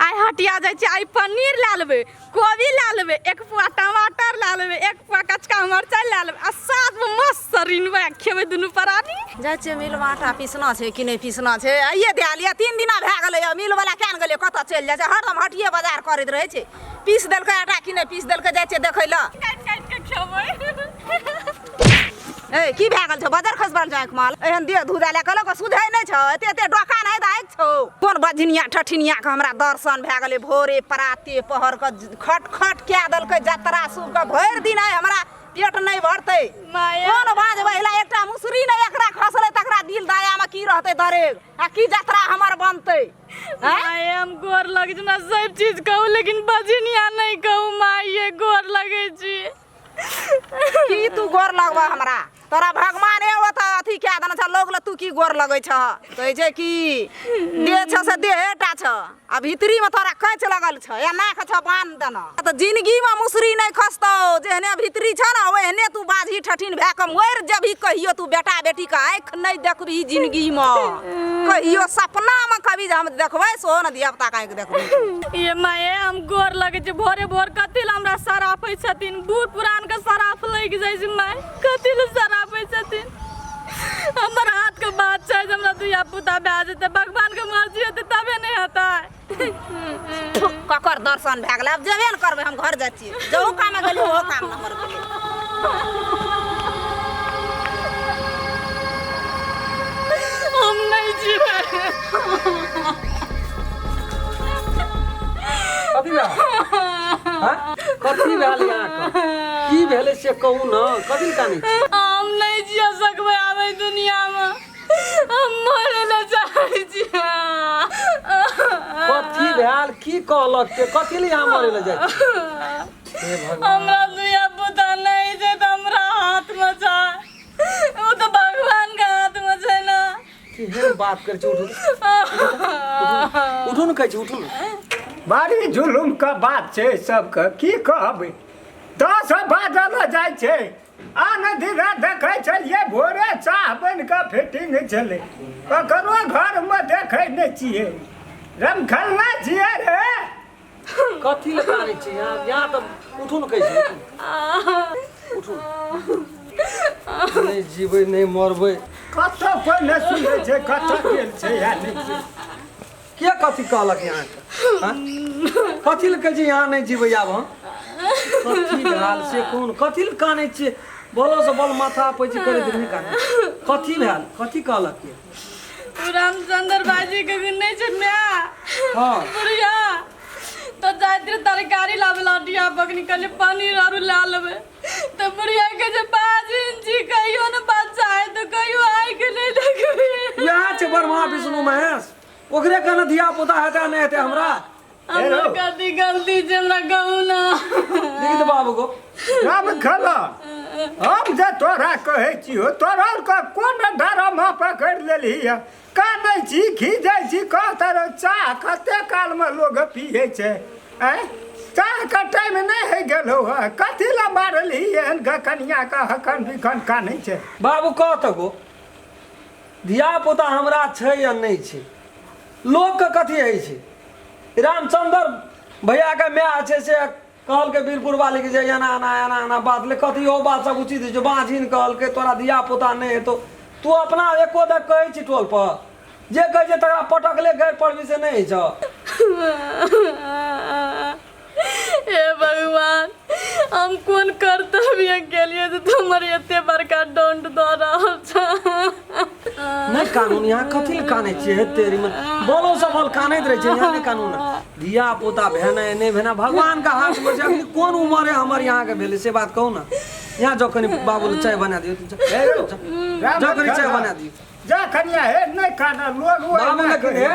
आइ हटिया जाइ छियै, आइ पनीर लए लेबै, कोबी लए लेबै, एक पुआ टमाटर लए लेबै, एक पुआ कचका मरचाइ लए लेबै आ साथमे मस्त रिनबै आ खेबै दुनू प्राणी। जाइ छियै मिलमे, आटा पीसना छै कि नहि पीसना छै? आइए दए लिअ, 3 दिना भए गेलै। मिलवला किया ने गेलै, कतऽ चलि जाइ छै? हरदम हटिए बाजार करैत रहै छै। पीस देलकै आटा कि नहि पीस देलकै? जाइ छियै देखै लए। काटि काटि कऽ खेबै। ए, की भए गेल छौ? बजर खसि पड़ल छौ आँखिमे? एहन देह धुजा लए कऽ लोक सुझै नहि छौ। एते एते डोका नहि तऽ आँखि छौ। कोन बझनिया ठठिनिया के हमरा दर्शन भए गेलै? भोरे पराते पहर के खट खट कए देलकै जतरा सुबह। भरि दिन आइ हमरा पेट नहि भरतै। कोन बाज बहिला, एकटा मुसरी नहि एकरा खसलै, तकरा दिल दया में की रहतै दरेग आ की जतरा हमर बनतै? माय, हम गोर लगै छी। हमरा सब चीज कहू, लेकिन बजनिया नहि कहू। माय, गोर लगै छी। की तू गोर लगबह हमरा? तोरा भगवान ए ओतऽ अथी कए देने छ लोग। तू की गोर लगै छह? कहै छै कि देह छ से देहेटा छ आ भीतरीमे तोरा कैच लगल छ, एना के छ बान्ह देना तऽ जिंदगीमे मुसरी नहि खसतौ। जेहने भीतरी छ ने, ओहने तू बाजही ठठिन भए कऽ मरि जेबही। कहियो तू बेटा बेटीके आँखि नहि देखबही जिंदगीमे, कहियो सपनामे कभी जे हम देखबै सेहो ने धिया पुताके आँखि देखबै। ये माये, हम गोर लगै छी। भोरे भोर कथी लए हमरा सराफै छथिन? बूढ़ पुरान के सराफ लागि जाइ छै। माय, कथी लए सराफै छथिन? हमर हाथ के बात छै जे हमरा धिया पुता भए जेतै। भगवान के मर्जी हेतै तबे नहि हेतै। ककर दर्शन भए गेलै? आब जेबे ने करबै, हम घर जाइ छियै। जहू काम गेलियै, ओहो काम हमर गेलै। हम नहि जीबै। कथी भेल? हाँ? कथी भेल अहाँके? की भेलै से कहू ने, कथी लए कानै छी? हम नहि जिया सकबै आब एहि दुनियामे, हम मरे लए चाहै छियै। कथी भेल? की कहलक के? कथी लए अहाँ मरे लए जाइ छी? हे भगवान! हमरा धिया पुता नहि छै तऽ हमरा हाथमे छै? ओ तऽ भगवानके हाथमे छै ने। केहन बात करै छी? उठू, उठू ने, कहै छी उठू ने। बड़ी जुलुम के बात छै सबके, की कहबै। 10 बाजल जाइ छै, आन दिना देखै छलियै भोरे चाह बनि कऽ फिटिंग छलै। ककरो घरमे देखै नहि छियै। रमखलना छियै रे। कथी लए कानै छी यहाँ? यहाँ तऽ उठू ने, कहै छी उठू, उठू। नहि जीबै, नहि मरबै। कतऽ कोइ नहि सुनै छै, कतऽ गेल छै या नहि छै। के कथी कहलक यहाँके? हाँ? कथी लए कहै छी यहाँ नहि जीबै आब हम? कथी भेल से कोन? कथी लए कानै छियै? बोलो से बोल, माथा पैची करैत नहि कानै। कथी भेल? कथी कहलक के? रामचंद्र भाईजी के नहि छै माय? हाँ। बुढ़िया तऽ जाइत रहे तरकारी लाबे ला डिया बगनी, कहलियै पनीर आरू लए लेबै, तऽ बुढ़िया कहै छै बाजिन छी, कहियो ने बच्चा है तऽ कहियो आइ के नहि देखबै। इएह छै ब्रह्मा विष्णु महेश, ओकरे कहने धिया पुता हेतै नहि हेतै हमरा। हमर कथी गलती छै, हमरा कहू ना। देखी तऽ बाबू गो। राम खला, हम जे तोरा कहै छियौ, तोरा के कोन धर्म पकड़ि लेलही है? कानै छी, खीजै छी, कहत रहो चाह कते कालमे लोग पियै छै। आँय, चाहके टाइम नहि होइ गेलौ हँ? कथी लए मारलही एहन कनिया के? हकन बिखन कानै छै। बाबू, कह तऽ गो, धिया पुता हमरा छै या नहि छै, लोकके कथी होइ छै? रामचंद्र भैयाके माय छै से कहलकै वीरपुर वाली के जे एना एना एना एना बात ले। कथी ओ बात सब उचित होइ छै? बाँझिन कहलकै तोरा धिया पुता नहि हेतौ। तू अपना एको दे कहै छी टोल पर जे कहै छै तकरा पटकले गैर पड़बी, से नहि होइ छौ। हे भगवान, हम कोन कर्तव्य केलिए जे तुमर एते बड़का दंड दऽ रहल छ? नहि कानून यहाँ, कथी लए कानै छियै? हे तेरी मन, बोलो सब बोल कानैत रहै छै यहाँ। नहि कानून, धिया पुता भेनाइ नहि भेनाइ भगवान के हाथ में छै। अखनी कोन उमर है हमर यहाँ के भेलै, से बात कहू ने। यहाँ जाओ, कनि बाबू लए चाय बना दियौ। जाओ, कनि चाय बना दियौ। जा कनिया, हे नहि काना लोग बाबू, लेकिन हे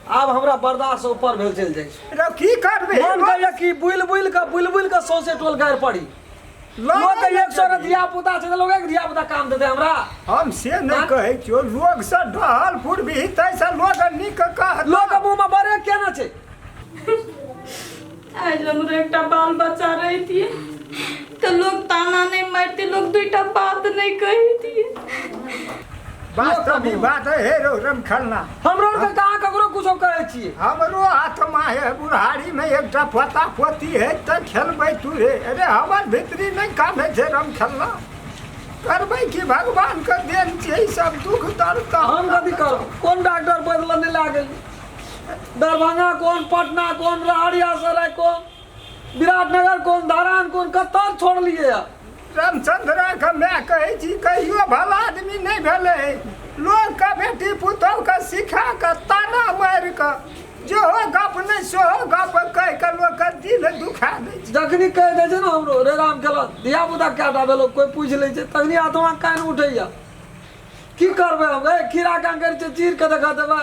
आब हमरा बर्दाश्त से ऊपर भेल चलि जाइ छै। रौ, की करबै? मन करैया कि बुलि बुलि कऽ बुलि बुलि कऽ सौंसे टोल गारि पड़ी। लोक के 100 धिया पुता छै तऽ लोक के धिया पुता काम देतै हमरा? हम से नहि कहै छियौ, लोग से ढहल फुरबी ताहिसँ लोग नीक कहत। लोक के मुँह में बड़े केना छै? आज हमरो एकटा बाल बच्चा रहितियै तऽ लोग ताना नहि मारतै, लोग दुईटा बात नहि कहितियै। वास्तविक बात है रो रमखलना। हमरो आरके कहाँ ककरो कुछो कहै छियै। हमरो आत्मा है बुढ़ारी में एकटा पोता पोती है तऽ खेलबै तू रे। अरे हमर भीतरी नहि काम है छै रमखेलना। करबै कि भगवान के देन छै ई सब दुख दर्द। तऽ हम कथी करब? कोन डॉक्टर बदल नहि लागल? दरभंगा कोन, पटना कोन, रहरिया सराय कोन, विराटनगर कोन, धरान कोन, कतऽ छोड़लियै है? रामचंद्र के माय कहै छी कहियो भला आदमी नहि भेलै। लोकके बेटी पुतोहके सिखा कऽ ताना मारि कऽ जेहो गप नहि सेहो गप कहि कऽ लोकके दिल दुखा दै छै। जखनी कहि दै छै ने हमरो रे राम खेलक धिया पुता कएटा भेलो, कोइ पूछि लै छै तखनी आत्मा कान उठैया। की करबै हम? ए खीरा कांकर छै चीर के देखा देबै।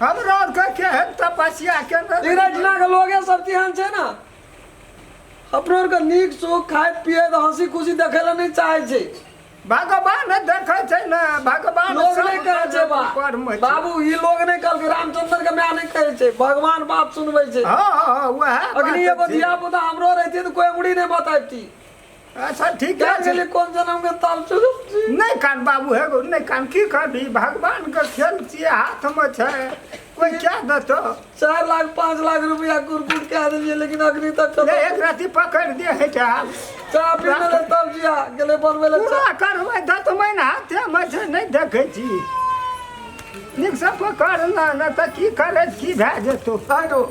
हमरा आरके केहन तपस्या केने इतना के लोगे सब तेहन छै ने, अपनो आरके नीक सुख खाइत पियैत हंसी खुशी देखै लए नहि चाहै छै। भगवान देखै छै ने, भगवान लोग नहि कहै छै ऊपरमे छै। बाबू ई लोग नहि कहलकै, रामचंद्र के माय नहि कहै छै, भगवान बात सुनबै छै। हँ हँ वएह बात अखनी एगो छै। धिया पुता हमरो रहितै तऽ कोइ अंगुरी नहि बताबती। अच्छा ठीक क्या है। गेलियै कोन जन्म के ताल चुकल छी। नहि कान बाबू हे गो नहि कान, की करबी भगवान के खेल छियै, हाथ में छै, कोई क्या देतो। 4 लाख 5 लाख रुपया कुरकुट कए देलियै, लेकिन अखनी तक ले एक राति पकड़ दे है चाह पी लेलै तब जिया गेलै बनबै लए पूरा करबै दतमैन हाथे में छै, नहि देखै छी नीकसँ पकड़ ने, नहि तऽ की करै की भए जेतौ। आरो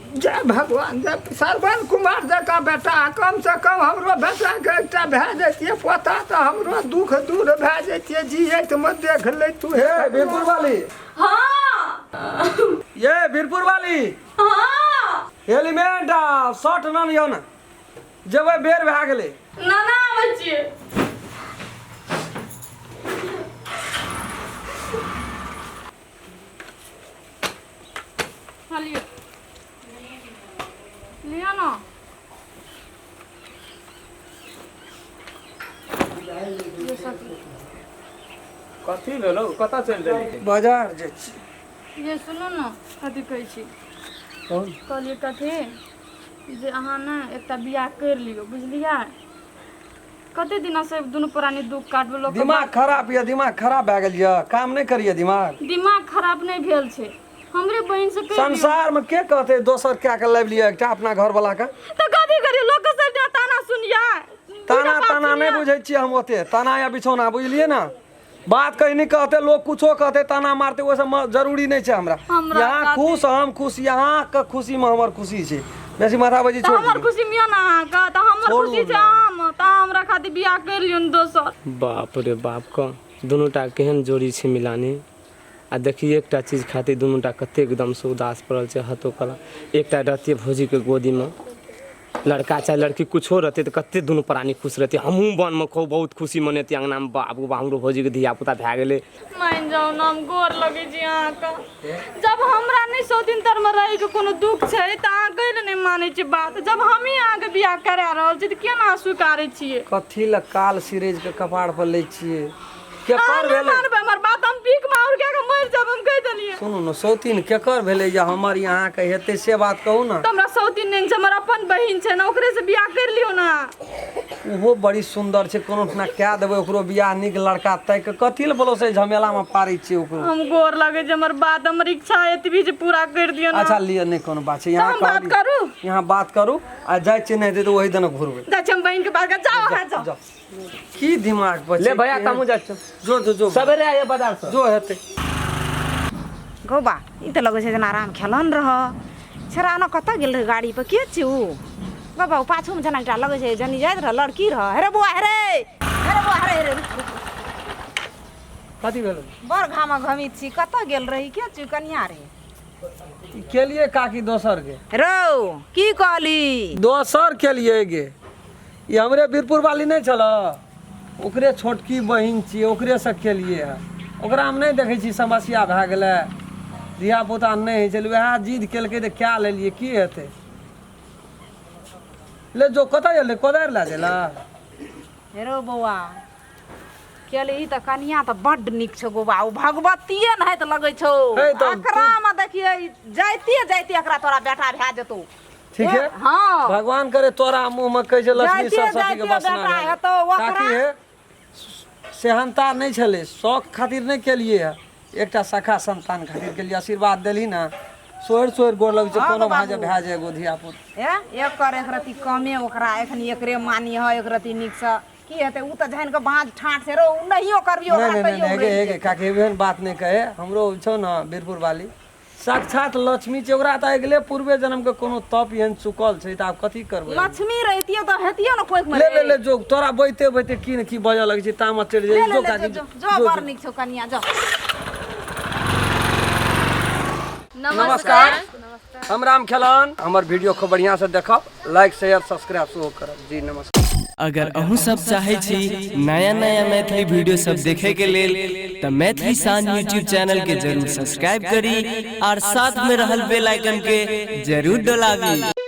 जय भगवान जय श्रवण कुमार जकाँ बेटा कम से कम हमरो बेटाके एकटा भए जैतियै पोता तऽ हमरो दुख दूर भए जैतियै, जियैतमे देख लैतु। हे वीरपुर वाली। हाँ ये वीरपुर वाली। हाँ हेलमेट आ शर्ट न लियौ ने, जेबै बेर भए गेलै। ना ना आबै छियै। हाँ लियो लियो ना। कथी भेलौ? कतऽ चलि देली? बाजार जाइ छी। ये सुनू ने, कथी कहै छी? कहलियै कथी जे अहाँ ने एकटा बियाह करि लियौ, बुझलियै? कते दिना से दुनू प्राणी दुख काटबै लोक। दिमाग खराब यऽ, दिमाग खराब भए गेल यऽ, काम नहि करिय दिमाग। दिमाग खराब नहि भेल छै, हमरे बहिन से कहि दियौ। संसार में के कहते दोसर क्या के लाबि लिअ एकटा अपना घर वाला के? तऽ कथी करियै, लोक के सब ताना सुनियै, ताना ताना नहि बुझै छियै हम ओते, ताना या बिछौना बुझलियै ने। बात कहीं नहीं कहते लोग, कुछो कहते ताना मारते, ओहि सब जरूरी नहीं छै हमरा। हमरा यहाँ खुश हम खुश, यहाँ के खुशी में हमर खुशी छै, बेसी माथा बजी तऽ छोड़ हमर दियौ। खुशी में ने अहाँके तऽ हमर छोड़ू खुशी छै ने। अहाँमे, तऽ अहाँ हमरा खातिर बियाह करि लियौ ने दोसर। बाप रे बाप, क दुनूटा केहन जोड़ी छै मिलानी। आ देखी एकटा चीज खातिर दुनूटा कते एकदमसँ उदास पड़ल छै। हतो कला एकटा रहतियै भौजीके गोदीमे, लड़का चाहे लड़की कुछो रहतै तऽ कते दुनू प्राणी खुश रहतै। हमहूँ वनमे खूब बहुत खुशी मनेतियै अङ्गनामे, बाप गो हमरो भौजीके धिया पुता भए गेलै। मानि जाउ ने, हम गोर लगै छी अहाँके। जब हमरा नहि 100 दिन तरमे रहैके कोनो दुख छै तऽ अहाँ कैले नहि मानै छियै बात? जब हमही अहाँके बियाह करा रहल छी तऽ किया ने अहाँ स्वीकारै छियै? कथी लए काल सिरेज के कपार पर लै छियै? अहाँ केकर नहि भेलै? मानबै हमर बात, हम भीख माउर कए कऽ मरि जायब, हम कहि देलियै। सुनू ने, सौतीन केकर भेलै या हमर यहाँ के हेतै से बात कहू ने। तऽ हमरा सौतीन नहि छै, हमर अपन बहिन छै ने, ओकरे से बियाह करि लियौ ने। ओहो बड़ी सुन्दर छै, कोनो ठिना कए देबै ओकरो बियाह नीक लड़का ताकि कऽ। कथी लए बोलो से झमेलामे पारै छियै ओकरो? हम गोर लगै छै, हमर बात हमर इच्छा एतबी जे पूरा करि दियौ ने। अच्छा लिअ, नहि कोनो बात छै। तऽ यहाँ हम बात कहलियै करू, यहाँ बात करू आ जाइ छियै, नहि हेतै तऽ ओहि दिना घुरबै। जाइ छी हम बहिन के पास, जाउ अहाँ जाउ। जाउ। की दिमाग पर ले छै, भैया केहन- हमहूँ जाइ छियौ। जो जो जो सवेरे आइए बाजार से जो हेतै। गौ बा, ई तऽ लगै छै जेना आराम खेलन रह छेड़ा ने। कतऽ गेल रहै गाड़ी पर? के छै उ गौ बा? उ पाछूमे जेना एकटा लगै छै जनी जाइत रह, लड़की रह। हे रे बौआ, हे रे, हे रे बौआ, हे रे, हे रे, रुक, रुक। कथी भेलै? बड़ घामा घमित छी, कतऽ गेल रही? के छी कनिया रे? ई केलियै काकी दोसर के। रौ, की कहली? दोसर केलियै गे। ई हमरे वीरपुर वाली नहि छल, ओकरे छोटकी बहिन छियै, ओकरेसँ केलियै हँ। ओकरा हम नहि देखै छी, समस्या भए गेलै, धियापुता नहि होइ छलै, उएह जिद केलकै तऽ कए लेलियै। की हेतै? ले जो। कतऽ गेलै? कोदारि लए गेलै। हे रौ बौआ, केलही तऽ कनिया तऽ बड्ड नीक छौ गो बा, ओ भगवतिये नहैत लगै छौ। हे तऽ एकरामे देखियै, जाइते जाइते एकरा तोरा बेटा भए जेतौ। ठीक है। हाँ। भगवान करे तोरा मुंह में कहै छै लक्ष्मी जाइते सरस्वती के जाइते बसना बेटा भए हेतौ ओकरा। काकी हे, सेहनता नहि छलै, शौक खातिर नहि केलियै हँ, एकटा सखा संतान खातिर केलियै। आशीर्वाद देलही ने, सोहरि सोहरि गोर लगै छै। हँ कोनो गो भाँजे बाबू। भए जाय एगो धियापुता। हे एकर एक रत्ती कमे ओकरा एखन एकरे मानी ह एक रत्ती नीकसँ की हेतै? उ तऽ जहन के बाँझ ठाँठ छै रो, उ नहियो करबियो नहि ओकरा नहि नहि तैयो नहि हेगे रहि हेगे जेतै। काकी, एहन बात नहि कहे। हमरो छौ ने बीरपुर वाली, साक्षात लक्ष्मी छै। ओकरा तऽ अगिले पूर्वे जन्म के कोनो तप एहन चुकल छै, तऽ आब कथी करबै? लक्ष्मी रहितियो तऽ हेतियो ने कोइख मे। ले ले ले, जो। तोरा बैते बैते की ने की बजऽ लगै छै, तामस चढ़ि ले जाइ। ले जो ले काकी, जो जो जो, जो। बड़ नीक छौ कनिया, जो। नमस्कार, हम राम खेलन। हमर वीडियो खूब बढ़िया से देखब, लाइक शेयर सब्सक्राइब सेहो करब। जी नमस्कार। अगर अहूँ सब चाहै छी नया नया मैथिली वीडियो सब देखे के लेल तऽ मैथिली शान यूट्यूब चैनल के जरूर सब्सक्राइब करी और साथ में रहल बेल आइकन के जरूर डोलाबी।